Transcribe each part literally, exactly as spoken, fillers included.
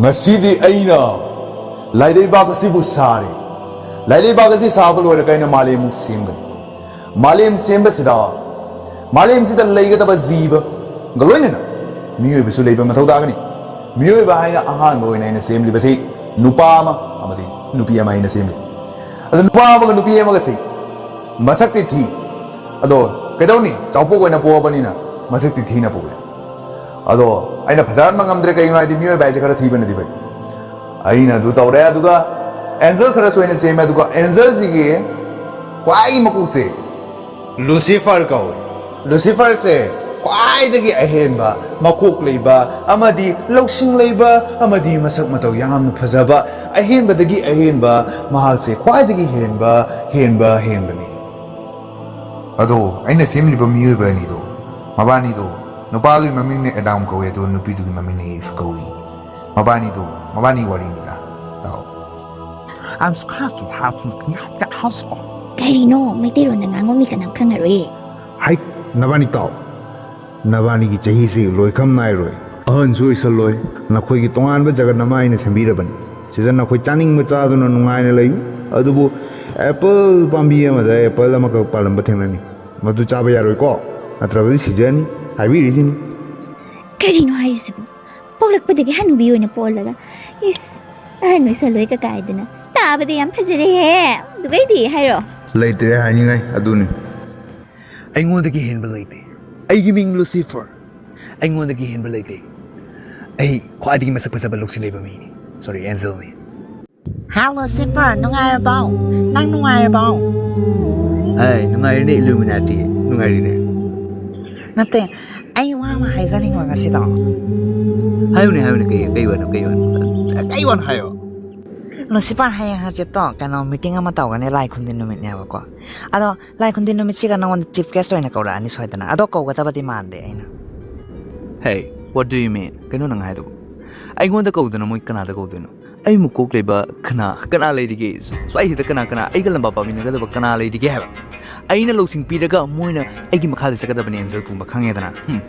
ꯉꯁꯤꯗꯤ ꯑꯩꯅ ꯂꯥꯏꯔꯩꯕꯥꯛ ꯑꯁꯤꯕꯨ ꯁꯥꯔꯤ꯫ ꯂꯥꯏꯔꯩꯕꯥꯛ ꯑꯁꯤ ꯁꯥꯕ ꯂꯣꯏꯔꯒ ꯑꯩꯅ ꯃꯥꯂꯦꯝꯃꯨꯛ ꯁꯦꯝꯒꯅꯤ꯫ ꯃꯥꯂꯦꯝ ꯁꯦꯝꯕꯁꯤꯗ, ꯃꯥꯂꯦꯝꯁꯤꯗ ꯂꯩꯒꯗꯕ ꯖꯤꯕꯒ ꯂꯣꯏꯅꯅ ꯃꯤꯑꯣꯏꯕꯁꯨ ꯂꯩꯕ ꯃꯊꯧ ꯇꯥꯒꯅꯤ꯫ ꯃꯤꯑꯣꯏꯕ ꯍꯥꯏꯅ ꯑꯍꯥꯟꯕ ꯑꯣꯏꯅ ꯑꯩꯅ ꯁꯦꯝꯂꯤꯕꯁꯤ ꯅꯨꯄꯥ ꯑꯃ ꯑꯃꯗꯤ ꯅꯨꯄꯤ ꯑꯃ ꯑꯩꯅ ꯁꯦꯝꯂꯤ꯫ ꯑꯗꯨ ꯅꯨꯄꯥ ꯑꯃꯒ ꯅꯨꯄꯤ ꯑꯃꯒꯁꯤ ꯃꯁꯛꯇꯤ ꯊꯤ, ꯑꯗꯣ ꯀꯩꯗꯧꯅꯤ, ꯆꯥꯎꯄꯣꯛ ꯑꯣꯏꯅ ꯄꯣꯛꯑꯕꯅꯤꯅ ꯃꯁꯛꯇꯤ ꯊꯤꯅ ꯄꯣꯛꯂꯦ꯫ ꯑꯗꯣ ꯑꯩꯅ ꯐꯖꯍꯟꯕ ꯉꯝꯗ꯭ꯔꯦ, ꯀꯩꯒꯤꯅꯣ ꯍꯥꯏꯗꯤ ꯃꯤꯑꯣꯏꯕ ꯍꯥꯏꯁꯦ ꯈꯔ ꯊꯤꯕꯅꯗꯤ ꯐꯩ꯫ ꯑꯩꯅ ꯑꯗꯨ ꯇꯧꯔꯦ, ꯑꯗꯨꯒ ꯑꯦꯟꯖꯦꯜ ꯈꯔꯁꯨ ꯑꯩꯅ ꯁꯦꯝꯃꯦ, ꯑꯗꯨꯒ ꯑꯦꯟꯖꯦꯜꯁꯤꯒꯤ ꯈ꯭ꯋꯥꯏ ꯃꯀꯣꯛꯁꯦ ꯂꯨꯁꯤꯐꯔ ꯀꯧꯏ꯫ ꯂꯨꯁꯤꯐꯔꯁꯦ ꯈ꯭ꯋꯥꯏꯗꯒꯤ ꯑꯍꯦꯟꯕ ꯃꯀꯣꯛ ꯂꯩꯕ ꯑꯃꯗꯤ ꯂꯧꯁꯤꯡ ꯂꯩꯕ ꯑꯃꯗꯤ ꯃꯁꯛ ꯃꯇꯧ ꯌꯥꯝꯅ ꯐꯖꯕ, ꯑꯍꯦꯟꯕꯗꯒꯤ ꯑꯍꯦꯟꯕ, ꯃꯍꯥꯛꯁꯦ ꯈ꯭ꯋꯥꯏꯗꯒꯤ ꯍꯦꯟꯕ, ꯍꯦꯟꯕ, ꯍꯦꯟꯕꯅꯤ꯫ ꯑꯗꯣ ꯑꯩꯅ ꯁꯦꯝꯂꯤꯕ ꯃꯤꯑꯣꯏꯕ ꯑꯅꯤꯗꯣ, ꯃꯕꯥꯅꯤꯗꯣ, ꯅꯨꯄꯥꯗꯨꯒꯤ ꯃꯃꯤꯡꯅ ꯑꯦꯗꯥꯝ ꯀꯧꯏ, ꯑꯗꯨꯒ ꯅꯨꯄꯤꯗꯨꯒꯤ ꯃꯃꯤꯡꯅ ꯏꯚ ꯀꯧꯏ꯫ ꯃꯕꯥꯅꯤꯗꯣ, ꯃꯕꯥꯅꯤ ꯋꯥꯔꯤꯅꯤꯗ꯫ ꯇꯥꯎ꯫ ꯀꯔꯤꯅꯣ? ꯃꯩꯇꯩꯂꯣꯟꯗ ꯉꯥꯡꯉꯣ, ꯃꯤ ꯀꯅꯥꯝ ꯈꯪꯉꯔꯣꯏꯌꯦ꯫ ꯍꯥꯏ, ꯅꯕꯥꯅꯤ ꯇꯥꯎ꯫ ꯅꯕꯥꯅꯤꯒꯤ ꯆꯍꯤꯁꯤ ꯂꯣꯏꯈꯝ ꯅꯥꯏꯔꯣꯏ꯫ ꯑꯍꯟꯁꯨ ꯑꯣꯏꯁꯜꯂꯣꯏ꯫ ꯅꯈꯣꯏꯒꯤ ꯇꯣꯉꯥꯟꯕ ꯖꯒꯠ ꯑꯃ ꯑꯩꯅ ꯁꯦꯝꯕꯤꯔꯕꯅꯤ꯫ ꯁꯤꯗ ꯅꯈꯣꯏ ꯆꯥꯅꯤꯡꯕ ꯆꯥꯗꯨꯅ ꯅꯨꯡꯉꯥꯏꯅ ꯂꯩꯌꯨ꯫ ꯑꯗꯨꯕꯨ ꯑꯦꯄꯜ ꯄꯥꯝꯕꯤ ꯑꯃꯗ ꯑꯦꯄꯜ ꯑꯃꯈꯛ ꯄꯥꯜꯂꯝꯕ ꯊꯦꯡꯅꯅꯤ꯫ ꯃꯗꯨ ꯆꯥꯕ ꯌꯥꯔꯣꯏꯀꯣ, ꯅꯠꯇ꯭ꯔꯕꯗꯤ ꯁꯤꯖꯅꯤ꯫ ꯍꯥꯏꯕꯤꯔꯤꯁꯤꯅꯤ꯫ ꯀꯔꯤꯅꯣ ꯍꯥꯏꯔꯤꯁꯤꯕꯨ? ꯄꯣꯛꯂꯛꯄꯗꯒꯤ ꯍꯅꯨꯕꯤ ꯑꯣꯏꯅ ꯄꯣꯛꯍꯜꯂꯒ, ꯏꯁ, ꯑꯍꯟ ꯑꯣꯏꯁꯜꯂꯣꯏ ꯀꯀꯥꯏꯗꯅ꯫ ꯇꯥꯕꯗ ꯌꯥꯝ ꯐꯖꯔꯦꯍꯦ꯫ ꯑꯗꯨꯒꯩꯗꯤ ꯍꯥꯏꯔꯣ꯫ ꯂꯩꯇ꯭ꯔꯦ ꯍꯥꯏꯅꯤꯡꯉꯥꯏ ꯑꯗꯨꯅꯤ꯫ ꯑꯩꯉꯣꯟꯗꯒꯤ ꯍꯦꯟꯕ ꯂꯩꯇꯦ꯫ ꯑꯩꯒꯤ ꯃꯤꯡ ꯂꯨꯁꯤꯐꯔ꯫ ꯑꯩꯉꯣꯟꯗꯒꯤ ꯍꯦꯟꯕ ꯂꯩꯇꯦ꯫ ꯑꯩ ꯈ꯭ꯋꯥꯏꯗꯒꯤ ꯃꯁꯛ ꯐꯖꯕ ꯂꯧꯁꯤꯡ ꯂꯩꯕ ꯃꯤꯅꯤ꯫ ꯁꯣꯔꯤ, ꯑꯦꯟꯖꯦꯜꯅꯤ꯫ ꯍꯥꯎ ꯂꯨꯁꯤꯐꯔ, ꯅꯨꯡꯉꯥꯏꯔꯕꯣ? ꯅꯪ ꯅꯨꯡꯉꯥꯏꯔꯕꯣ? ꯍꯥꯏ, ꯅꯨꯡꯉꯥꯏꯔꯤꯅꯦ ꯏꯂꯨꯃꯤꯅꯥꯇꯤ꯫ ꯅꯨꯡꯉꯥꯏꯔꯤꯅꯦ꯫ ꯅꯠꯇꯦ, ꯑꯩ ꯋꯥ ꯑꯃ ꯍꯥꯏꯖꯅꯤꯡꯕ ꯉꯁꯤꯗꯣ꯫ ꯍꯥꯏꯌꯨꯅꯦ, ꯍꯥꯏꯌꯨꯅꯦ, ꯀꯩ, ꯀꯩ ꯋꯥꯅꯣ, ꯀꯩ ꯋꯥꯅꯣ? ꯀꯩ ꯋꯥꯅꯣ ꯍꯥꯏꯌꯣ꯫ ꯂꯨꯁꯤꯐꯔ, ꯍꯌꯦꯡ ꯍꯪꯆꯤꯠꯇꯣ ꯀꯩꯅꯣ ꯃꯤꯇꯤꯡ ꯑꯃ ꯇꯧꯒꯅꯤ, ꯂꯥꯏ ꯈꯨꯟꯗꯤ ꯅꯨꯃꯤꯠꯅꯦꯕꯀꯣ꯫ ꯑꯗꯣ ꯂꯥꯏ ꯈꯨꯟꯗꯤ ꯅꯨꯃꯤꯠꯁꯤꯒ ꯅꯉꯣꯟꯗ ꯆꯤꯐ ꯒꯦꯁ ꯑꯣꯏꯅ ꯀꯧꯔꯛꯑꯅꯤ ꯁꯣꯏꯗꯅ꯫ ꯑꯗꯣ ꯀꯧꯒꯗꯕꯗꯤ ꯃꯥꯟꯗꯦ ꯑꯩꯅ꯫ Hey, what do you mean? ꯀꯩꯅꯣ ꯅꯪ ꯍꯥꯏꯗꯨꯕꯨ? ꯑꯩꯉꯣꯟꯗ ꯀꯧꯗꯅ ꯃꯣꯏ ꯀꯅꯥꯗ ꯀꯧꯗꯣꯏꯅꯣ? ꯑꯩ ꯃꯀꯣꯛ ꯂꯩꯕ ꯀꯅꯥ, ꯀꯅꯥ ꯂꯩꯔꯤꯒꯦ? ꯁ꯭ꯋꯥꯏꯁꯤꯗ ꯀꯅꯥ, ꯀꯅꯥ ꯑꯩꯒ ꯂꯝꯕꯥ ꯄꯥꯃꯤꯟꯅꯒꯗꯕ ꯀꯅꯥ ꯂꯩꯔꯤꯒꯦ ꯍꯥꯏꯕ? ꯑꯩꯅ ꯂꯧꯁꯤꯡ ꯄꯤꯔꯒ ꯃꯣꯏꯅ ꯑꯩꯒꯤ ꯃꯈꯥꯗ ꯆꯠꯀꯗꯕꯅꯤ, ꯑꯦꯟꯖꯦꯜ ꯄꯨꯝꯕ, ꯈꯪꯉꯦꯗꯅ? ꯍꯝ꯫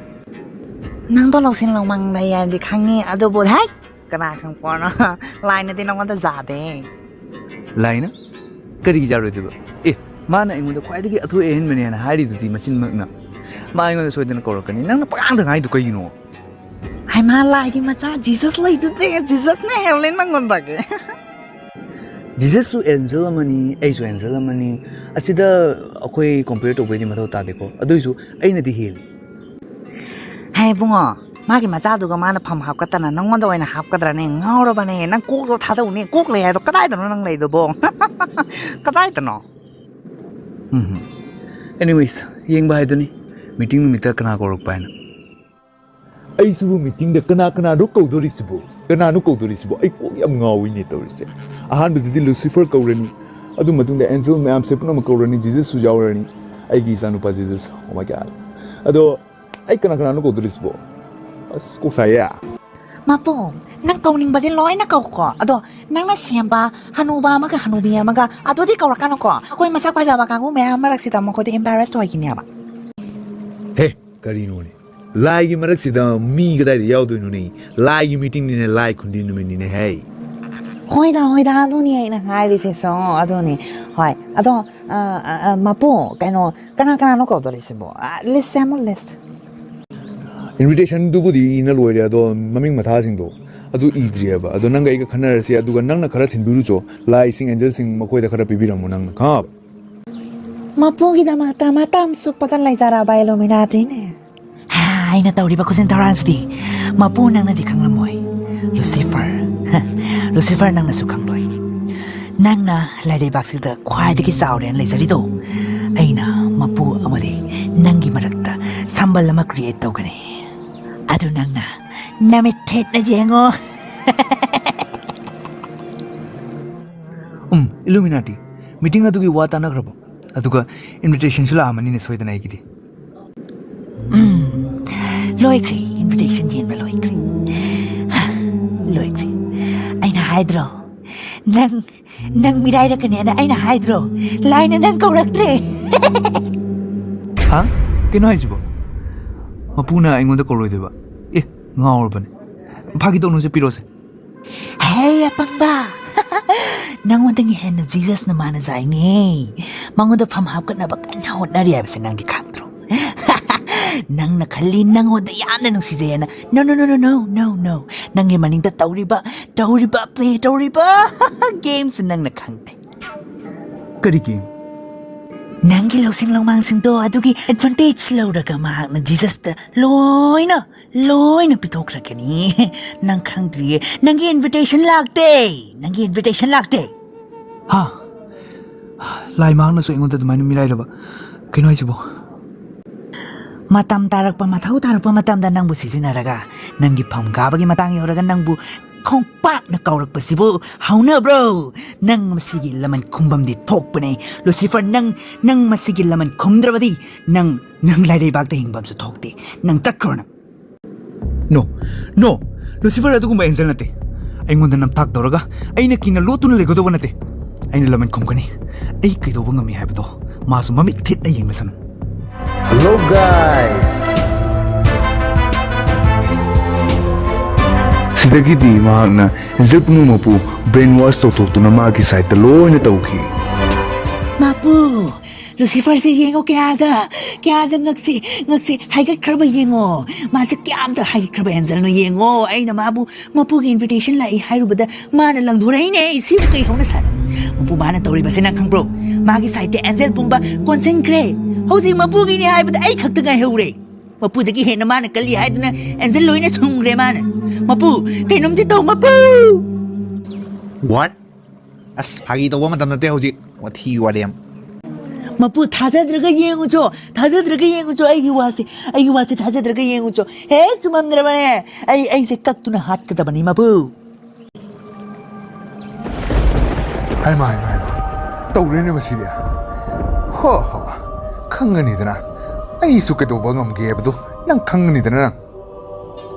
ꯅꯪꯗꯣ ꯂꯧꯁꯤꯡ ꯂꯧꯃꯪꯗ ꯌꯥꯔꯗꯤ ꯈꯪꯉꯤ, ꯑꯗꯨꯕꯨ ꯍꯦꯛ ꯀꯅꯥ ꯈꯪ ꯄꯣꯠꯅꯣ? ꯂꯥꯏꯅꯗꯤ ꯅꯪꯉꯣꯟꯗ ꯌꯥꯗꯦ꯫ ꯂꯥꯏꯅ? ꯀꯔꯤꯒꯤ ꯌꯥꯔꯣꯏꯗꯣꯏꯕ? ꯑꯦ, ꯃꯥꯅ ꯑꯩꯉꯣꯟꯗ ꯈ꯭ꯋꯥꯏꯗꯒꯤ ꯑꯊꯣꯏ ꯑꯍꯦꯟꯕꯅꯦꯅ ꯍꯥꯏꯔꯤꯗꯨꯗꯤ ꯃꯆꯤꯟꯃꯛꯅ꯫ ꯃꯥ ꯑꯩꯉꯣꯟꯗ ꯁꯣꯏꯗꯅ ꯀꯧꯔꯛꯀꯅꯤ꯫ ꯅꯪꯅ ꯄꯉꯥꯡꯗ ꯉꯥꯡꯉꯤꯗꯣ ꯀꯩꯒꯤꯅꯣ? ꯍꯩꯃꯥ, ꯂꯥꯏꯒꯤ ꯃꯆꯥ ꯖꯤꯖꯁ ꯂꯩꯗꯨꯗꯤ, ꯖꯤꯖꯁꯅ ꯍꯦꯜꯂꯦ ꯅꯪꯉꯣꯟꯗꯒꯤ꯫ ꯖꯤꯖꯁꯁꯨ ꯑꯦꯟꯖꯦꯜ ꯑꯃꯅꯤ, ꯑꯩꯁꯨ ꯑꯦꯟꯖꯦꯜ ꯑꯃꯅꯤ꯫ ꯑꯁꯤꯗ ꯑꯩꯈꯣꯏ compare ꯇꯧꯕꯩꯗꯤ ꯃꯊꯧ ꯇꯥꯗꯦꯀꯣ꯫ ꯑꯗꯨꯏꯁꯨ ꯑꯩꯅꯗꯤ ꯍꯦꯜꯂꯤ꯫ ꯍꯦ ꯏꯕꯨꯡꯉꯣ, ꯃꯥꯒꯤ ꯃꯆꯥꯗꯨꯒ ꯃꯥꯅ ꯐꯝ ꯍꯥꯞꯀꯠꯇꯅ ꯅꯪꯉꯣꯟꯗ ꯑꯣꯏꯅ ꯍꯥꯞꯀꯗ꯭ꯔꯅꯦ? ꯉꯥꯎꯔꯕꯅꯦ? ꯅꯪ ꯀꯣꯛꯂꯣ ꯊꯥꯗꯧꯅꯦ? ꯀꯣꯛ ꯂꯩ ꯍꯥꯏꯗꯣ ꯀꯗꯥꯏꯗꯅꯣ ꯅꯪ ꯂꯩꯗꯨꯕꯣ? ꯀꯗꯥꯏꯗꯅꯣ? ꯎꯝ꯫ Anyways, ꯌꯦꯡꯕ ꯍꯥꯏꯗꯨꯅꯤ꯫ Meeting ꯅꯨꯃꯤꯠꯇ ꯀꯅꯥ ꯀꯧꯔꯛꯄ ꯍꯥꯏꯅ꯫ ꯑꯩꯁꯤꯕꯨ meeting ꯗ ꯀꯅꯥ ꯀꯅꯥꯅꯣ ꯀꯧꯗꯣꯔꯤꯁꯤꯕꯨ? ꯀꯅꯥꯅꯣ ꯀꯧꯗꯣꯔꯤꯁꯤꯕꯨ? ꯑꯩ ꯀꯣꯛ ꯌꯥꯝ ꯉꯥꯎꯏꯅꯦ ꯇꯧꯔꯤꯁꯦ꯫ ꯑꯍꯥꯟꯕꯗꯗꯤ Lucifer ꯀꯧꯔꯅꯤ, ꯑꯗꯨ ꯃꯇꯨꯡꯗ ꯑꯦꯟꯖꯦꯜ ꯃꯌꯥꯝꯁꯦ ꯄꯨꯝꯅꯃꯛ ꯀꯧꯔꯅꯤ, ꯖꯤꯖꯁꯁꯨ ꯌꯥꯎꯔꯅꯤ, ꯑꯩꯒꯤ ꯏꯆꯥꯅꯨꯄꯥ ꯖꯤꯖꯁ꯫ Oh my God. ꯑꯗꯣ ꯑꯩ ꯀꯅꯥ ꯀꯅꯥꯅꯣ ꯀꯧꯗꯣꯔꯤꯁꯤꯕꯣ? ꯑꯁ, ꯀꯣꯛ ꯁꯥꯏꯌꯦ꯫ ꯃꯄꯨ, ꯅꯪ ꯀꯧꯅꯤꯡꯕꯗꯤ ꯂꯣꯏꯅ ꯀꯧꯀꯣ, ꯑꯗꯣ ꯅꯪꯅ ꯁꯦꯝꯕ ꯍꯅꯨꯕ ꯑꯃꯒ ꯍꯅꯨꯕꯤ ꯑꯃꯒ ꯑꯗꯨꯗꯤ ꯀꯧꯔꯛꯀꯅꯨꯀꯣ꯫ ꯑꯩꯈꯣꯏ ꯃꯁꯛ ꯐꯖꯕ ꯀꯥꯡꯕꯨ ꯃꯌꯥꯝ ꯃꯔꯛꯁꯤꯗ ꯃꯈꯣꯏꯗꯣ embarrassed ꯑꯣꯏꯈꯤꯅꯦꯕ꯫ ꯍꯦ, ꯀꯔꯤꯅꯣꯅꯦ? ꯂꯥꯏꯒꯤ ꯃꯔꯛꯁꯤꯗ ꯃꯤ ꯀꯗꯥꯏꯗ ꯌꯥꯎꯗꯣꯏꯅꯣꯅꯦ? ꯂꯥꯏꯒꯤ meeting ꯅꯤꯅꯦ, ꯂꯥꯏ ꯈꯨꯟꯗꯤ ꯅꯨꯃꯤꯠꯅꯤꯅꯦ ꯍꯦ꯫ ꯍꯣꯏꯗ, ꯍꯣꯏꯗ, ꯑꯗꯨꯅꯤ ꯑꯩꯅ ꯍꯥꯏꯔꯤꯁꯤꯁꯨ, ꯑꯗꯨꯅꯤ꯫ ꯍꯣꯏ, ꯑꯗꯣ, ꯑ, ꯑ, ꯑ, ꯃꯄꯨ, ꯀꯩꯅꯣ, ꯀꯅꯥ ꯀꯅꯥꯅꯣ ꯀꯧꯗꯣꯔꯤꯁꯤꯕꯣ? ꯑ, list ꯁꯦꯝꯃꯣ, list꯫ Invitation ꯗꯨꯕꯨꯗꯤ ꯏꯅ ꯂꯣꯏꯔꯦ, ꯑꯗꯣ ꯃꯃꯤꯡ ꯃꯊꯥꯁꯤꯡꯗꯣ ꯑꯗꯨ ꯏꯗ꯭ꯔꯤꯑꯕ꯫ ꯑꯗꯣ ꯅꯪꯒ ꯑꯩꯒ ꯈꯟꯅꯔꯁꯤ, ꯑꯗꯨꯒ ꯅꯪꯅ ꯈꯔ ꯊꯤꯟꯕꯤꯔꯨꯆꯣ, ꯂꯥꯏꯁꯤꯡ, ꯑꯦꯟꯖꯦꯜꯁꯤꯡ ꯃꯈꯣꯏꯗ ꯈꯔ ꯄꯤꯕꯤꯔꯝꯃꯣ ꯅꯪꯅ, ꯈꯪꯉꯕ? ꯃꯄꯨꯒꯤꯗꯃꯛꯇ ꯃꯇꯝ ꯆꯨꯞꯄꯗ ꯂꯩꯖꯔꯕ Illuminati ꯅꯦ꯫ ꯍꯥ, ꯑꯩꯅ ꯇꯧꯔꯤꯕ ꯈꯨꯖꯤꯟ ꯊꯧꯔꯥꯡꯁꯤꯗꯤ ꯃꯄꯨ ꯅꯪꯅꯗꯤ ꯈꯪꯂꯝꯃꯣꯏ꯫ Lucifer, ꯍ, Lucifer ꯅꯪꯅꯁꯨ ꯈꯪꯂꯣꯏ꯫ ꯅꯪꯅ ꯂꯩꯕꯥꯛꯁꯤꯗ ꯈ꯭ꯋꯥꯏꯗꯒꯤ ꯆꯥꯎꯔꯦꯅ ꯂꯩꯖꯔꯤꯗꯣ, ꯑꯩꯅ ꯃꯄꯨ ꯑꯃꯗꯤ ꯅꯪꯒꯤ ꯃꯔꯛꯇ ꯁꯝꯕꯜ ꯑꯃ create ꯇꯧꯒꯅꯤ꯫ ꯑꯗꯨ ꯅꯪꯅ ꯅꯃꯤꯠ ꯊꯦꯠꯅ ꯌꯦꯡꯉꯣ꯫ ꯎꯝ, Illuminati, meeting ꯑꯗꯨꯒꯤ ꯋꯥ ꯇꯥꯟꯅꯈ꯭ꯔꯕꯣ? ꯑꯗꯨꯒ invitation ꯁꯨ ꯂꯥꯛꯑꯝꯃꯅꯤꯅꯦ ꯁꯣꯏꯗꯅ ꯑꯩꯒꯤꯗꯤ꯫ ꯎꯝ, ꯂꯣꯏꯈ꯭ꯔꯦ, invitation ꯌꯦꯟꯕ ꯂꯣꯏꯈ꯭ꯔꯦ꯫ ꯂꯣꯏꯈ꯭ꯔꯦ꯫ ꯑꯩꯅ ꯍꯥꯏꯗ꯭ꯔꯣ? ꯅꯪ, ꯅꯪ ꯃꯤꯔꯥꯏꯔꯛꯀꯅꯦꯅ ꯑꯩꯅ ꯍꯥꯏꯗ꯭ꯔꯣ? ꯂꯥꯏꯅ ꯅꯪ ꯀꯧꯔꯛꯇ꯭ꯔꯦ꯫ ꯍꯥ? ꯀꯩꯅꯣ ꯍꯥꯏꯁꯤꯕꯣ? ꯃꯄꯨꯅ ꯑꯩꯉꯣꯟꯗ ꯀꯧꯔꯣꯏꯗꯣꯏꯕ? ꯑꯦ, ꯉꯥꯎꯔꯕꯅꯦ꯫ ꯐꯥꯒꯤ ꯇꯧꯅꯨꯁꯦ, ꯄꯤꯔꯣꯁꯦ꯫ ꯍꯦ ꯑꯄꯪꯕ, ꯅꯪꯉꯣꯟꯗꯒꯤ ꯍꯦꯟꯅ ꯖꯤꯖꯁꯅ ꯃꯥꯅ ꯆꯥꯏꯅꯦ꯫ ꯃꯉꯣꯟꯗ ꯐꯝ ꯍꯥꯞꯀꯠꯅꯕ ꯀꯟꯅ ꯍꯣꯠꯅꯔꯤ ꯍꯥꯏꯕꯁꯦ ꯅꯪꯗꯤ ꯈꯪꯗ꯭ꯔꯣ? ꯅꯪꯅ ꯈꯜꯂꯤ ꯅꯪꯉꯣꯟꯗ ꯌꯥꯝꯅ ꯅꯨꯡꯁꯤꯖꯩ ꯍꯥꯏꯅ꯫ No, no, no, no, no, no, no. ꯅꯪꯒꯤ ꯃꯅꯤꯡꯗ ꯇꯧꯔꯤꯕ, ꯇꯧꯔꯤꯕ, ꯄ꯭ꯂꯦ ꯇꯧꯔꯤꯕ ꯒꯦꯝꯁꯦ ꯅꯪꯅ ꯈꯪꯗꯦ꯫ ꯀꯔꯤ ꯒꯦꯝ? ꯅꯪꯒꯤ ꯂꯧꯁꯤꯡ ꯂꯧꯃꯥꯡꯁꯤꯡꯗꯣ ꯑꯗꯨꯒꯤ ꯑꯦꯗꯚꯥꯟꯇꯦꯖ ꯂꯧꯔꯒ ꯃꯍꯥꯛꯅ ꯖꯤꯖꯁꯇ ꯂꯣꯏꯅ, ꯂꯣꯏꯅ ꯄꯤꯊꯣꯛꯈ꯭ꯔꯒꯅꯤ꯫ ꯅꯪ ꯈꯪꯗ꯭ꯔꯤꯌꯦ꯫ ꯅꯪꯒꯤ ꯏꯟꯚꯤꯇꯦꯁꯟ ꯂꯥꯛꯇꯦ꯫ ꯅꯪꯒꯤ ꯏꯟꯚꯤꯇꯦꯁꯟ ꯂꯥꯛꯇꯦ꯫ ꯍꯥ? ꯂꯥꯏ ꯃꯍꯥꯛꯅꯁꯨ ꯑꯩꯉꯣꯟꯗ ꯑꯗꯨꯃꯥꯏꯅ ꯃꯤꯔꯥꯏꯔꯕ? ꯀꯩꯅꯣ ꯍꯥꯏꯁꯤꯕꯣ? ꯃꯇꯝ ꯇꯥꯔꯛꯄ, ꯃꯊꯧ ꯇꯥꯔꯛꯄ ꯃꯇꯝꯗ ꯅꯪꯕꯨ ꯁꯤꯖꯤꯟꯅꯔꯒ, ꯅꯪꯒꯤ ꯐꯝ ꯀꯥꯕꯒꯤ ꯃꯇꯥꯡ ꯌꯧꯔꯒ ꯅꯪꯕꯨ ꯈꯣꯡꯄꯥꯛꯅ ꯀꯥꯎꯔꯛꯄꯁꯤꯕꯨ ꯍꯧꯅꯕ꯭ꯔꯣ? ꯅꯪ ꯃꯁꯤꯒꯤ ꯂꯃꯟ ꯈꯨꯝꯕꯝꯗꯤ ꯊꯣꯛꯄꯅꯦ꯫ ꯂꯨꯁꯤꯐꯔ, ꯅꯪ, ꯅꯪ ꯃꯁꯤꯒꯤ ꯂꯃꯟ ꯈꯨꯝꯗ꯭ꯔꯕꯗꯤ ꯅꯪ, ꯅꯪ ꯂꯥꯏꯔꯩꯕꯥꯛꯇ ꯍꯤꯡꯕ ꯑꯃꯁꯨ ꯊꯣꯛꯇꯦ꯫ ꯅꯪ ꯆꯠꯈ꯭ꯔꯣ ꯅꯪ꯫ No, no, ꯂꯨꯁꯤꯐꯔ ꯑꯗꯨꯒꯨꯝꯕ ꯑꯦꯟꯖꯦꯜ ꯅꯠꯇꯦ꯫ ꯑꯩꯉꯣꯟꯗ ꯅꯝꯊꯥꯛ ꯇꯧꯔꯒ ꯑꯩꯅ ꯀꯤꯅ ꯂꯣꯠꯇꯨꯅ ꯂꯩꯒꯗꯧꯕ ꯅꯠꯇꯦ꯫ ꯑꯩꯅ ꯂꯃꯟ ꯈꯨꯝꯒꯅꯤ꯫ ꯑꯩ ꯀꯩꯗꯧꯕ ꯉꯝꯃꯤ ꯍꯥꯏꯕꯗꯣ ꯃꯥꯁꯨ ꯃꯃꯤꯠ ꯊꯤꯠꯅ ꯌꯦꯡꯂꯁꯅꯨ꯫ Hello guys! ꯁꯤꯗꯒꯤꯗꯤ ꯃꯍꯥꯛꯅ ꯑꯦꯟꯖꯦꯜ ꯄꯨꯝꯅꯃꯛꯄꯨ ꯕ꯭ꯔꯦꯟ ꯋꯥꯁ ꯇꯧꯊꯣꯛꯇꯨꯅ ꯃꯥꯒꯤ ꯁꯥꯏꯠꯇ ꯂꯣꯏꯅ ꯇꯧꯈꯤ꯫ ꯃꯄꯨ, ꯂꯨꯁꯤꯐꯔꯁꯦ ꯌꯦꯡꯉꯣ, ꯀꯌꯥꯗ, ꯀꯌꯥꯗ ꯉꯛꯁꯦ, ꯉꯛꯁꯦ ꯍꯥꯏꯒꯠꯈ꯭ꯔꯕ ꯌꯦꯡꯉꯣ꯫ ꯃꯥꯁꯦ ꯀꯌꯥꯝꯇ ꯍꯥꯏꯒꯠꯈ꯭ꯔꯕ ꯑꯦꯟꯖꯦꯜꯅꯣ ꯌꯦꯡꯉꯣ꯫ ꯑꯩꯅ ꯃꯥꯕꯨ ꯃꯄꯨꯒꯤ ꯏꯟꯚꯤꯇꯦꯁꯟ ꯂꯥꯛꯏ ꯍꯥꯏꯔꯨꯕꯗ ꯃꯥꯅ ꯂꯪꯊꯣꯔꯛꯏꯅꯦ꯫ ꯁꯤꯕꯨ ꯀꯩ ꯍꯧꯅ ꯁꯥꯟꯅ? ꯃꯄꯨ, ꯃꯥꯅ ꯇꯧꯔꯤꯕꯁꯦ ꯅꯪ ꯈꯪꯕ꯭ꯔꯣ? ꯃꯥꯒꯤ ꯁꯥꯏꯠꯇ ꯑꯦꯟꯖꯦꯜ ꯄꯨꯝꯕ ꯀꯣꯟꯁꯤꯟꯈ꯭ꯔꯦ꯫ ꯍꯧꯖꯤꯛ ꯃꯄꯨꯒꯤꯅꯤ ꯍꯥꯏꯕꯗ ꯑꯩ ꯈꯛꯇ ꯉꯥꯏꯍꯧꯔꯦ꯫ ꯃꯄꯨꯗꯒꯤ ꯍꯦꯟꯅ ꯃꯥꯅ ꯀꯜꯂꯤ ꯍꯥꯏꯗꯨꯅ ꯑꯦꯟꯖꯦꯜ ꯂꯣꯏꯅ ꯁꯨꯝꯈ꯭ꯔꯦ ꯃꯥꯅ꯫ ꯃꯄꯨ, ꯀꯩꯅꯣꯝꯗꯤ ꯇꯧ, ꯃꯄꯨ! What? ꯑꯁ, ꯐꯥꯒꯤ ꯇꯧꯕ ꯃꯇꯝ ꯅꯠꯇꯦ ꯍꯧꯖꯤꯛ꯫ ꯋꯥꯊꯤ ꯋꯥꯔꯦꯝ꯫ ꯃꯄꯨ, ꯊꯥꯖꯗ꯭ꯔꯒ ꯌꯦꯡꯉꯨꯆꯣ, ꯊꯥꯖꯗ꯭ꯔꯒ ꯌꯦꯡꯉꯨꯆꯣ, ꯑꯩꯒꯤ ꯋꯥꯁꯦ, ꯑꯩꯒꯤ ꯋꯥꯁꯦ ꯊꯥꯖꯗ꯭ꯔꯒ ꯌꯦꯡꯉꯨꯆꯣ꯫ ꯍꯦꯛ ꯆꯨꯝꯃꯝꯗ꯭ꯔꯕꯅꯦ, ꯑꯩ, ꯑꯩꯁꯦ ꯀꯛꯇꯨꯅ ꯍꯥꯠꯀꯗꯕꯅꯤ, ꯃꯄꯨ꯫ ꯍꯥꯏꯃ, ꯍꯥꯏꯃ, ꯍꯥꯏꯃ, ꯇꯧꯔꯦꯅꯦ ꯃꯁꯤꯗꯤ꯫ ꯍꯣ ꯍꯣ, ꯈꯪꯒꯅꯤꯗꯅ, ꯑꯩꯁꯨ ꯀꯩꯗꯧꯕ ꯉꯝꯒꯦ ꯍꯥꯏꯕꯗꯨ ꯅꯪ ꯈꯪꯒꯅꯤꯗꯅ ꯅꯪ꯫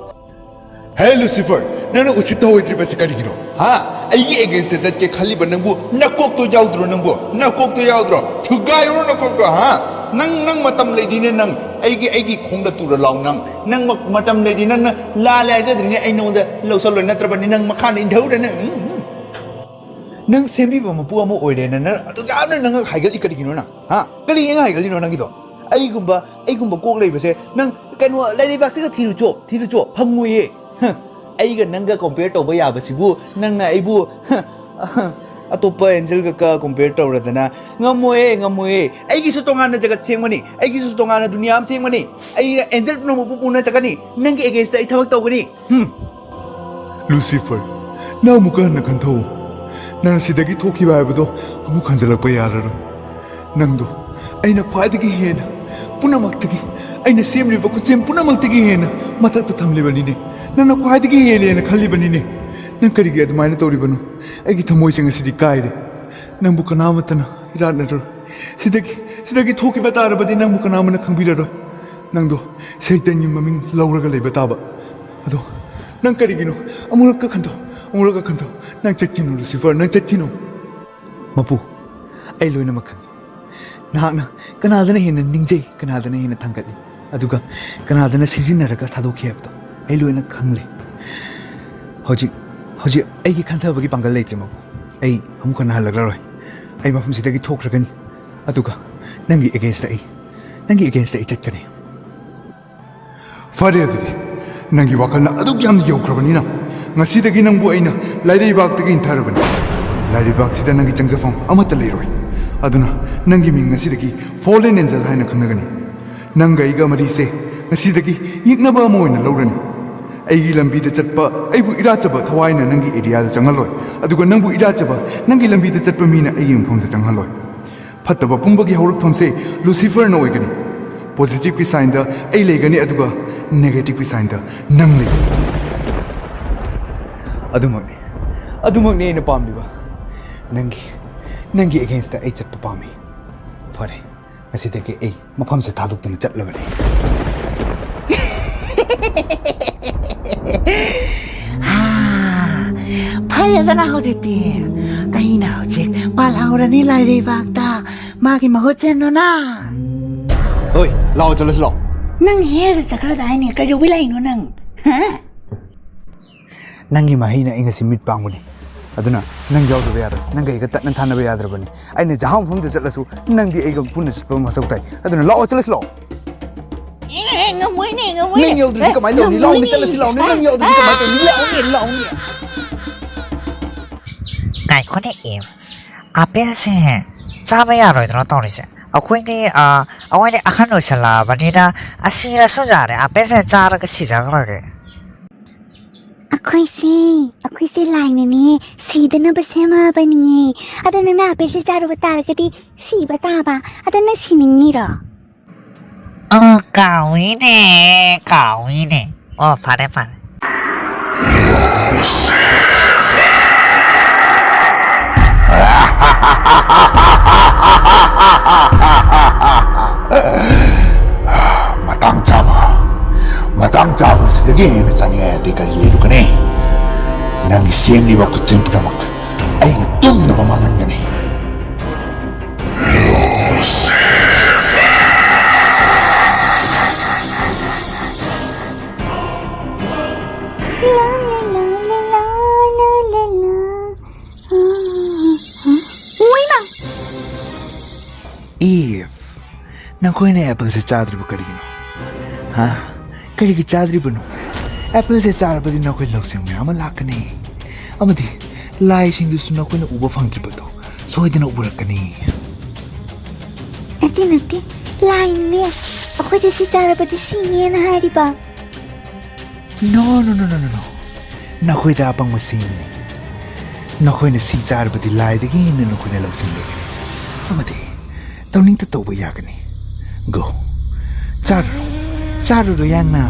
ꯍꯦ ꯂꯨꯁꯤꯐꯔ, ꯅꯪꯅ ꯎꯁꯤꯠ ꯊꯑꯣꯏꯗ꯭ꯔꯤꯕꯁꯤ ꯀꯔꯤꯒꯤꯅꯣ? ꯍꯥ? ꯑꯩꯒꯤ ꯑꯦꯒꯦꯟꯁꯇ ꯆꯠꯀꯦ ꯈꯜꯂꯤꯕ ꯅꯪꯕꯨ ꯅꯀꯣꯛꯇꯣ ꯌꯥꯎꯗ꯭ꯔꯣ ꯅꯪꯕꯨ? ꯅꯀꯣꯛꯇꯣ ꯌꯥꯎꯗ꯭ꯔꯣ? ꯊꯨꯒꯥꯏꯔꯨꯔꯣ ꯅꯀꯣꯛꯇꯣ, ꯍꯥ? ꯅꯪ, ꯅꯪ ꯃꯇꯝ ꯂꯩꯔꯤꯅꯦ ꯅꯪ꯫ ꯑꯩꯒꯤ ꯑꯩꯒꯤ ꯈꯣꯡꯗ ꯇꯨꯔ ꯂꯥꯎ ꯅꯪ꯫ ꯅꯪ ꯃ- ꯃꯇꯝ ꯂꯩꯔꯤ, ꯅꯪꯅ ꯂꯥꯜꯂꯦ ꯍꯥꯏꯖꯗ꯭ꯔꯤꯉꯩ ꯑꯩ ꯅꯉꯣꯟꯗ ꯂꯧꯁꯜꯂꯣꯏ, ꯅꯠꯇ꯭ꯔꯕꯗꯤ ꯅꯪ ꯃꯈꯥꯗ ꯏꯟꯊꯧꯔꯅꯤ꯫ ꯎꯝ, ꯎꯝ꯫ ꯅꯪ ꯁꯦꯝꯕꯤꯕ ꯃꯄꯨ ꯑꯃ ꯑꯣꯏꯔꯦꯅ ꯅꯪ ꯑꯗꯨ ꯌꯥꯝꯅ ꯅꯪ ꯍꯥꯏꯒꯠꯂꯤ ꯀꯔꯤꯒꯤꯅꯣ ꯅꯪ? ꯍꯥ? ꯀꯔꯤ ꯍꯥꯏꯒꯠꯂꯤꯅꯣ ꯅꯪꯒꯤꯗꯣ? ꯑꯩꯒꯨꯝꯕ ꯑꯩꯒꯨꯝꯕ ꯀꯣꯛ ꯂꯩꯕꯁꯦ ꯅꯪ ꯀꯩꯅꯣ ꯂꯩꯔꯩꯕꯥꯛꯁꯤꯒ ꯊꯤꯔꯨꯆꯣ, ꯊꯤꯔꯨꯆꯣ, ꯐꯪꯉꯣꯏꯌꯦ꯫ ꯍ, ꯑꯩꯒ ꯅꯪꯒ compare ꯇꯧꯕ ꯌꯥꯕꯁꯤꯕꯨ ꯅꯪꯅ ꯑꯩꯕꯨ, ꯍ, ꯑꯇꯣꯞꯄ ꯑꯦꯟꯖꯦꯜꯒ compare ꯇꯧꯔꯗꯅ ꯉꯝꯃꯣꯏꯌꯦ, ꯉꯝꯃꯣꯏꯌꯦ꯫ ꯑꯩꯒꯤꯁꯨ ꯇꯣꯉꯥꯟꯅ ꯖꯒꯠ ꯁꯦꯝꯒꯅꯤ, ꯑꯩꯒꯤꯁꯨ ꯇꯣꯉꯥꯟꯅ ꯗꯨꯅꯤꯌꯥ ꯑꯃ ꯁꯦꯝꯒꯅꯤ꯫ ꯑꯩꯅ ꯑꯦꯟꯖꯦꯜ ꯄꯨꯝꯅꯃꯛꯄꯨ ꯄꯨꯅ ꯆꯠꯀꯅꯤ꯫ ꯅꯪꯒꯤ against ꯑꯩ ꯊꯕꯛ ꯇꯧꯒꯅꯤ꯫ ꯍꯝ꯫ ꯂꯨꯁꯤꯐꯔ, ꯅꯪ ꯑꯃꯨꯛꯀ ꯍꯟꯅ ꯈꯟꯊꯧ꯫ ꯅꯪ ꯁꯤꯗꯒꯤ ꯊꯣꯛꯈꯤꯕ ꯍꯥꯏꯕꯗꯣ ꯑꯃꯨꯛ ꯍꯟꯖꯤꯜꯂꯛꯄ ꯌꯥꯔꯔꯣꯏ꯫ ꯅꯪꯗꯣ ꯑꯩꯅ ꯈ꯭ꯋꯥꯏꯗꯒꯤ ꯍꯦꯟꯅ, ꯄꯨꯝꯅꯃꯛꯇꯒꯤ, ꯑꯩꯅ ꯁꯦꯝꯂꯤꯕ ꯈꯨꯠꯁꯦꯝ ꯄꯨꯝꯅꯃꯛꯇꯒꯤ ꯍꯦꯟꯅ ꯃꯊꯛꯇ ꯊꯝꯂꯤꯕꯅꯤꯅꯦ꯫ ꯅꯪꯅ ꯈ꯭ꯋꯥꯏꯗꯒꯤ ꯍꯦꯜꯂꯦꯅ ꯈꯜꯂꯤꯕꯅꯤꯅꯦ꯫ ꯅꯪ ꯀꯔꯤꯒꯤ ꯑꯗꯨꯃꯥꯏꯅ ꯇꯧꯔꯤꯕꯅꯣ? ꯑꯩꯒꯤ ꯊꯃꯣꯏꯁꯦ ꯉꯁꯤꯗꯤ ꯀꯥꯏꯔꯦ꯫ ꯅꯪꯕꯨ ꯀꯅꯥꯃꯠꯇꯅ ꯏꯔꯥꯠꯅꯔꯣꯏ꯫ ꯁꯤꯗꯒꯤ, ꯁꯤꯗꯒꯤ ꯊꯣꯛꯈꯤꯕ ꯇꯥꯔꯕꯗꯤ ꯅꯪꯕꯨ ꯀꯅꯥꯃꯅ ꯈꯪꯕꯤꯔꯔꯣꯏ꯫ ꯅꯪꯗꯣ ꯁꯩꯇꯟꯒꯤ ꯃꯃꯤꯡ ꯂꯧꯔꯒ ꯂꯩꯕ ꯇꯥꯕ꯫ ꯑꯗꯣ ꯅꯪ ꯀꯔꯤꯒꯤꯅꯣ? ꯑꯃꯨꯔꯛꯀ ꯈꯟꯊꯧ, ꯑꯃꯨꯔꯛꯀ ꯈꯟꯊꯧ꯫ ꯅꯪ ꯆꯠꯈꯤꯅꯨ ꯂꯨꯁꯤꯐꯔ, ꯅꯪ ꯆꯠꯈꯤꯅꯨ꯫ ꯃꯄꯨ, ꯑꯩ ꯂꯣꯏꯅꯃꯛ ꯈꯪꯉꯤ꯫ ꯅꯍꯥꯛꯅ ꯀꯅꯥꯗꯅ ꯍꯦꯟꯅ ꯅꯤꯡꯖꯩ, ꯀꯅꯥꯗꯅ ꯍꯦꯟꯅ ꯊꯥꯡꯒꯠꯂꯤ, ꯑꯗꯨꯒ ꯀꯅꯥꯗꯅ ꯁꯤꯖꯤꯟꯅꯔꯒ ꯊꯥꯗꯣꯛꯈꯤ ꯍꯥꯏꯕꯗꯣ ꯑꯩ ꯂꯣꯏꯅ ꯈꯪꯂꯦ꯫ ꯍꯧꯖꯤꯛ, ꯍꯧꯖꯤꯛ ꯑꯩꯒꯤ ꯈꯟꯊꯕꯒꯤ ꯄꯥꯡꯒꯜ ꯂꯩꯇ꯭ꯔꯦ ꯃꯄꯨ꯫ ꯑꯩ ꯑꯃꯨꯛ ꯍꯟꯅ ꯍꯜꯂꯛꯂꯔꯣꯏ꯫ ꯑꯩ ꯃꯐꯝꯁꯤꯗꯒꯤ ꯊꯣꯛꯈ꯭ꯔꯒꯅꯤ꯫ ꯑꯗꯨꯒ ꯅꯪꯒꯤ against ꯑꯩ, ꯅꯪꯒꯤ against ꯑꯩ ꯆꯠꯀꯅꯤ꯫ ꯐꯔꯦ ꯑꯗꯨꯗꯤ, ꯅꯪꯒꯤ ꯋꯥꯈꯜꯅ ꯑꯗꯨꯛ ꯌꯥꯝꯅ ꯌꯧꯈ꯭ꯔꯕꯅꯤꯅ, ꯉꯁꯤꯗꯒꯤ ꯅꯪꯕꯨ ꯑꯩꯅ ꯂꯥꯏꯔꯩꯕꯥꯛꯇꯒꯤ ꯏꯟꯊꯔꯕꯅꯤ꯫ ꯂꯥꯏꯔꯩꯕꯥꯛꯁꯤꯗ ꯅꯪꯒꯤ ꯆꯪꯖꯐꯝ ꯑꯃꯠꯇ ꯂꯩꯔꯣꯏ꯫ ꯑꯗꯨꯅ ꯅꯪꯒꯤ ꯃꯤꯡ ꯉꯁꯤꯗꯒꯤ Fallen Angel ꯍꯥꯏꯅ ꯈꯪꯅꯒꯅꯤ꯫ ꯅꯪꯒ ꯑꯩꯒ ꯃꯔꯤꯁꯦ ꯉꯁꯤꯗꯒꯤ ꯌꯦꯛꯅꯕ ꯑꯃ ꯑꯣꯏꯅ ꯂꯧꯔꯅꯤ꯫ ꯑꯩꯒꯤ ꯂꯝꯕꯤꯗ ꯆꯠꯄ, ꯑꯩꯕꯨ ꯏꯔꯥꯠꯆꯕ ꯊꯋꯥꯏꯅ ꯅꯪꯒꯤ areaꯗ ꯆꯪꯍꯜꯂꯣꯏ, ꯑꯗꯨꯒ ꯅꯪꯕꯨ ꯏꯔꯥꯠꯆꯕ ꯅꯪꯒꯤ ꯂꯝꯕꯤꯗ ꯆꯠꯄ ꯃꯤꯅ ꯑꯩꯒꯤ ꯃꯐꯝꯗ ꯆꯪꯍꯜꯂꯣꯏ꯫ ꯐꯠꯇꯕ ꯄꯨꯝꯕꯒꯤ ꯍꯧꯔꯛꯐꯝꯁꯦ ꯂꯨꯁꯤꯐꯔꯅ ꯑꯣꯏꯒꯅꯤ꯫ Positiveꯀꯤ signꯗ ꯑꯩ ꯂꯩꯒꯅꯤ, ꯑꯗꯨꯒ negativeꯀꯤ signꯗ ꯅꯪ ꯂꯩꯒꯅꯤ꯫ ꯑꯗꯨꯃꯛꯅꯤ, ꯑꯗꯨꯃꯛꯅꯤ ꯑꯩꯅ ꯄꯥꯝꯂꯤꯕ꯫ ꯅꯪꯒꯤ, ꯅꯪꯒꯤ againstꯇ ꯑꯩ ꯆꯠꯄ ꯄꯥꯝꯃꯤ꯫ ꯐꯔꯦ, ꯉꯁꯤꯗꯒꯤ ꯑꯩ ꯃꯐꯝꯁꯦ ꯊꯥꯗꯣꯛꯇꯨꯅ ꯆꯠꯂꯕꯅꯤ꯫ ꯐꯔꯦꯗꯅ ꯍꯧꯖꯤꯛꯇꯤ꯫ ꯑꯩꯅ ꯍꯧꯖꯤꯛ ꯄꯥꯜꯍꯧꯔꯅꯤ ꯂꯥꯏꯔꯩꯕꯥꯛꯇ ꯃꯥꯒꯤ ꯃꯍꯨꯠ ꯁꯤꯟꯗꯨꯅ꯫ ꯍꯣꯏ, ꯂꯥꯛꯑꯣ, ꯆꯠꯂꯁꯤ ꯂꯥꯛꯑꯣ꯫ ꯅꯪ ꯍꯦꯔꯗ ꯆꯠꯈ꯭ꯔꯗꯥꯏꯅꯦ? ꯀꯩꯗꯧꯕꯩ ꯂꯥꯛꯏꯅꯣ ꯅꯪ? ꯍꯥ? ꯅꯪꯒꯤ ꯃꯍꯩꯅ ꯑꯩ ꯉꯁꯤ ꯃꯤꯠ ꯄꯥꯡꯕꯅꯤ꯫ ꯑꯗꯨꯅ ꯅꯪ ꯌꯥꯎꯗꯕ ꯌꯥꯗ꯭ꯔꯦ꯫ ꯅꯪꯒ ꯑꯩꯒ ꯇꯠꯅ ꯊꯥꯅꯕ ꯌꯥꯗ꯭ꯔꯕꯅꯤ꯫ ꯑꯩꯅ ꯖꯍꯥ ꯃꯐꯝꯗ ꯆꯠꯂꯁꯨ ꯅꯪꯗꯤ ꯑꯩꯒ ꯄꯨꯟꯅ ꯆꯠꯄ ꯃꯊꯧ ꯇꯥꯏ꯫ ꯑꯗꯨꯅ ꯂꯥꯛꯑꯣ, ꯆꯠꯂꯁꯤ ꯂꯥꯛꯑꯣ꯫ ꯑꯦ, ꯉꯝꯃꯣꯏꯅꯦ, ꯉꯝꯃꯣꯏꯅꯦ꯫ ꯅꯪ ꯌꯥꯎꯗ꯭ꯔꯗꯤ ꯀꯃꯥꯏꯅ ꯇꯧꯅꯤ? ꯂꯥꯛꯑꯣꯅꯦ, ꯉꯝꯃꯣꯏꯅꯦ꯫ ꯆꯠꯂꯁꯤ ꯂꯥꯛꯑꯣꯅꯦ꯫ ꯅꯪ ꯌꯥꯎꯗ꯭ꯔꯗꯤ ꯀꯃꯥꯏꯅ ꯇꯧꯅꯤ? ꯂꯥꯛꯑꯣꯅꯦ, ꯂꯥꯛꯑꯣꯅꯦ꯫ ꯉꯥꯏꯈꯣꯅꯦ, ꯑꯦ, ꯑꯥꯄꯦꯜꯁꯦ ꯆꯥꯕ ꯌꯥꯔꯣꯏꯗ꯭ꯔꯣ ꯇꯧꯔꯤꯁꯦ? ꯑꯩꯈꯣꯏꯗꯤ, ꯑ, ꯑꯩꯈꯣꯏꯗꯤ ꯑꯍꯟ ꯑꯣꯏꯁꯜꯂꯛꯑꯕꯅꯤꯅ ꯑꯁꯤꯔꯁꯨ ꯌꯥꯔꯦ, ꯑꯥꯄꯦꯜꯁꯦ ꯆꯥꯔꯒ ꯁꯤꯖꯈ꯭ꯔꯒꯦ꯫ ꯑꯩꯈꯣꯏꯁꯦ, ꯑꯩꯈꯣꯏꯁꯦ ꯂꯥꯏꯅꯅꯦ ꯁꯤꯗꯅꯕ ꯁꯦꯝꯃꯛꯑꯕꯅꯤꯌꯦ꯫ ꯑꯗꯣ ꯅꯪꯅ ꯑꯥꯄꯦꯜꯁꯦ ꯆꯥꯔꯨꯕ ꯇꯥꯔꯒꯗꯤ ꯁꯤꯕ ꯇꯥꯕ꯫ ꯑꯗꯣ ꯅꯪ ꯁꯤꯅꯤꯡꯉꯤꯔꯣ? ꯑ, ꯀꯥꯎꯏꯅꯦ, ꯀꯥꯎꯏꯅꯦ꯫ ꯑꯣ, ꯐꯔꯦ, ꯐꯔꯦ꯫ ꯃꯇꯥꯡ ꯆꯥꯕ, ꯃꯇꯥꯡ ꯆꯥꯕꯁꯤꯗꯒꯤ ꯍꯦꯟꯅ ꯆꯥꯅꯤꯡꯉꯥꯏ ꯑꯇꯩ ꯀꯔꯤ ꯂꯩꯔꯨꯒꯅꯤ? ꯅꯪꯒꯤ ꯁꯦꯝꯂꯤꯕ ꯈꯨꯠꯁꯦꯝ ꯄꯨꯝꯅꯃꯛ ꯑꯩꯅ ꯇꯨꯝꯗꯕ ꯃꯥꯡꯍꯟꯒꯅꯤ꯫ ꯏꯚ, ꯅꯈꯣꯏꯅ ꯑꯦꯄꯜꯁꯦ ꯆꯥꯗ꯭ꯔꯤꯕ ꯀꯔꯤꯒꯤꯅꯣ? ꯍꯥ? ꯀꯔꯤꯒꯤ ꯆꯥꯗ꯭ꯔꯤꯕꯅꯣ? ꯑꯦꯄꯜꯁꯦ ꯆꯥꯔꯕꯗꯤ ꯅꯈꯣꯏ ꯂꯧꯁꯤꯡ ꯃꯌꯥꯝ ꯑꯃ ꯂꯥꯛꯀꯅꯤ, ꯑꯃꯗꯤ ꯂꯥꯏꯁꯤꯡꯗꯨꯁꯨ ꯅꯈꯣꯏꯅ ꯎꯕ ꯐꯪꯗ꯭ꯔꯤꯕꯗꯣ ꯁꯣꯏꯗꯅ ꯎꯔꯛꯀꯅꯤ꯫ ꯅꯠꯇꯦ, ꯅꯠꯇꯦ, ꯂꯥꯏꯅꯅꯦ ꯑꯩꯈꯣꯏꯗ ꯁꯤ ꯆꯥꯔꯕꯗꯤ ꯁꯤꯅꯦꯅ ꯍꯥꯏꯔꯤꯕ꯫ No, no, no, no, no, no. ꯅꯈꯣꯏꯗ ꯑꯄꯪꯕ ꯁꯤꯡꯅꯤ꯫ ꯅꯈꯣꯏꯅ ꯁꯤ ꯆꯥꯔꯕꯗꯤ ꯂꯥꯏꯗꯒꯤ ꯍꯦꯟꯅ ꯅꯈꯣꯏꯅ ꯂꯧꯁꯤꯡ ꯂꯩꯒꯅꯤ ꯑꯃꯗꯤ ꯇꯧꯅꯤꯡꯇ ꯇꯧꯕ ꯌꯥꯒꯅꯤ꯫ Go. ꯆꯥꯔꯨꯔꯣ, ꯆꯥꯔꯨꯔꯣ ꯌꯥꯡꯅ꯫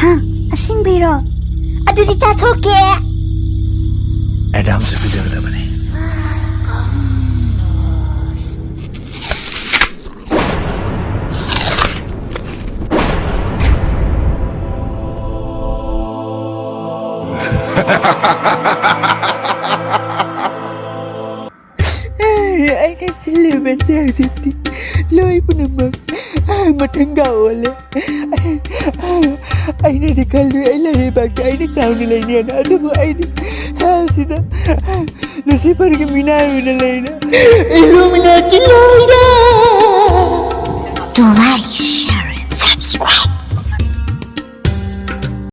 ꯍꯥ? ꯑꯁꯦꯡꯕꯩꯔꯣ? ꯑꯗꯨꯗꯤ ꯆꯥꯊꯣꯛꯀꯦ꯫ ꯑꯦꯗꯥꯝꯁꯨ ꯄꯤꯖꯒꯗꯕꯅꯤ꯫ ꯑꯩ ꯀꯥꯏꯁꯤꯜꯂꯦꯕꯁꯦ ꯍꯧꯖꯤꯛꯇꯤ꯫ ꯂꯣꯏ ꯄꯨꯝꯅꯃꯛ ꯃꯊꯪꯒ ꯑꯣꯜꯂꯦ꯫ ꯑꯩꯅꯗꯤ ꯈꯜꯂꯨꯏ ꯑꯩ ꯂꯩꯔꯩꯕꯥꯛꯇ ꯑꯩꯅ ꯆꯥꯎꯅ ꯂꯩꯅꯤꯅ, ꯑꯗꯨꯕꯨ ꯑꯩꯗꯤ ꯍꯦꯜꯁꯤꯗ ꯂꯨꯁꯤꯐꯔꯒꯤ ꯃꯤꯅꯥꯏ ꯑꯣꯏꯅ ꯂꯩꯔꯦ꯫ ꯏꯂꯨꯃꯤꯅꯥꯇꯤ ꯂꯣꯏꯔꯦ꯫ Do like, share,